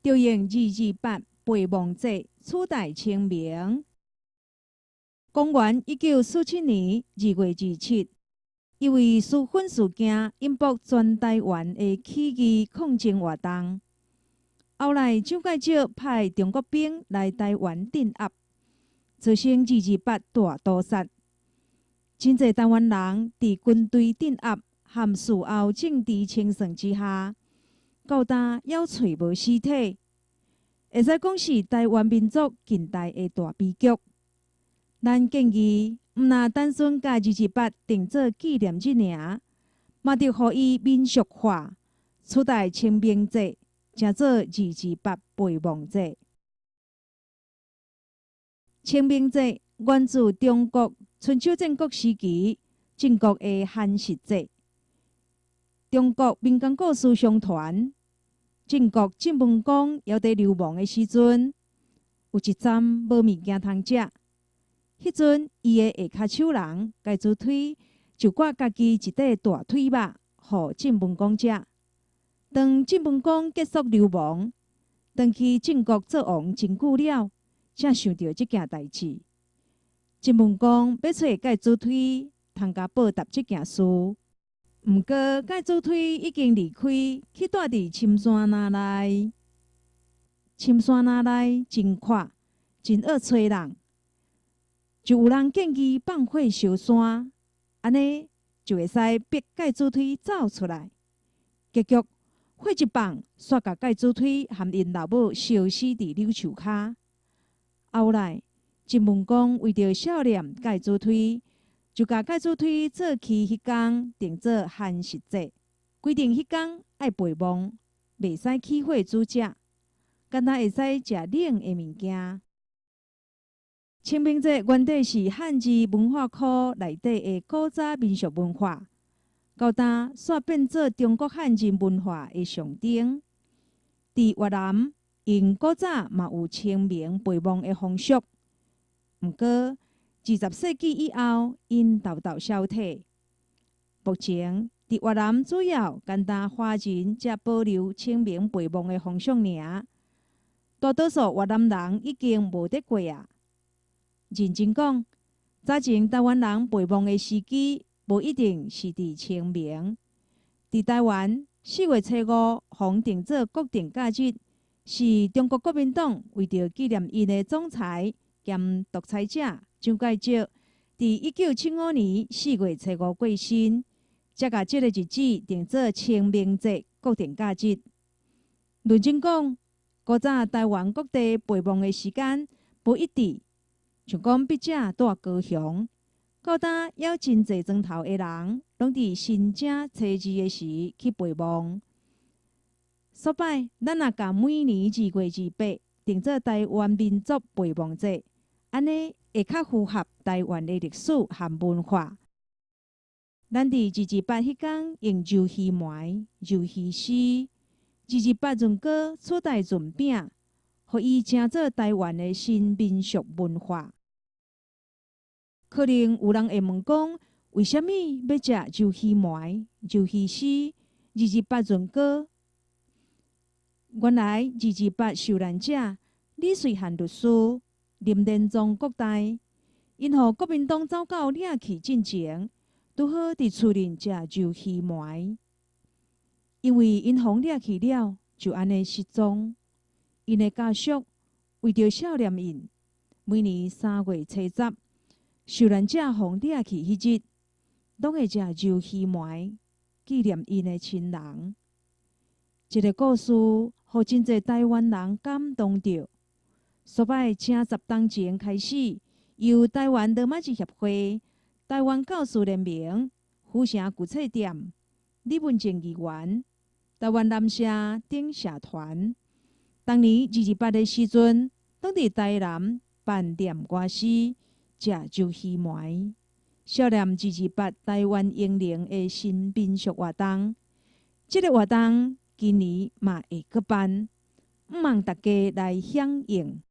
著用二二八陪墓節取代清明。公元1947年2月27，因為蘇粉事件引爆全台灣的起義抗爭活動。後來蔣介石派中國兵來台灣鎮壓，造成二二八大屠殺。真濟台灣人佇軍隊鎮壓和事後政治清算之下，到今猶揣無屍體，會使講是台灣民族近代的大悲劇。咱建議，毋若單純共二二八定做紀念日爾，嘛著予伊民俗化，取代清明節，成做二二八陪墓節。清明節源自中國春秋戰國時期晉國的寒食節。中國民間故事相傳，晉國晉文公猶佇流亡的時陣，有一站無物件通食。彼陣，伊的下跤手人介子推就割家己一塊大腿肉，予晉文公食。當晉文公結束流亡，轉去晉國做王真久了，才想著這件代誌。晉文公欲揣介子推，通共報答這件事。毋過介子推已經離開，去蹛佇深山林內。深山林內真闊，真惡揣人。就有人建議放火燒山，按呢就會使逼介子推走出來。結局火一放，煞共介子推和𪜶老母燒死佇柳樹跤。後來晉文公為著孝念介子推，就共介子推做去彼工定做寒食節，規定彼工愛陪墓，袂使起火煮食，干焦會使食冷的物件。清明節原底是漢字文化科內底的古早民俗文化，到今煞變做中國漢人文化的象徵。佇越南，𪜶古早嘛有清明陪墓的風俗，毋過20世紀以後，𪜶沓沓消退。目前佇越南主要干焦華人才保留清明陪墓的風俗爾，大多數越南人已經無佇過矣。認真講，早前台灣人陪墓的時機，無一定是佇清明。佇台灣，4月初5予定做國定假日，是中國國民黨為著紀念𪜶的總裁兼獨裁者蔣介石，佇1975年4月初5過身，才共這个日子定做清明節國定假日。認真講，古早台灣各地陪墓的時間無一致。像講筆者蹛高雄，到今猶真濟莊頭的人，攏佇新正初二的時去陪墓。煞擺，咱若共每年2月28定做台灣民族陪墓節，按呢會較符合台灣的歷史和文化。咱佇二二八彼工用鰇魚糜、鰇魚絲、二二八潤糕取代潤餅，予伊成做台灣的新民俗文化。可能有人會問講，為啥物欲食鰇魚糜、鰇魚絲、二二八潤糕？原來二二八受難者李瑞漢律師、林連忠國大，𪜶予國民黨走狗掠去進前，拄好佇厝裡食鰇魚糜，因為𪜶予掠去了，就按呢失蹤。𪜶的家屬為著孝念𪜶，每年3月初10，受難者予掠去彼日，攏會食鰇魚糜，紀念𪜶的親人。這个故事，予真濟台灣人感動著。煞擺請10冬前開始，由台灣羅馬字協會、台灣教師聯盟、府城舊冊店、李文靜議員、台灣南社等社團，逐年二二八的時陣，攏佇台南辦念歌詩、食鰇魚糜，孝念二二八台灣英靈的新民俗活動。這个活動今年嘛會閣辦，向望大家來響應。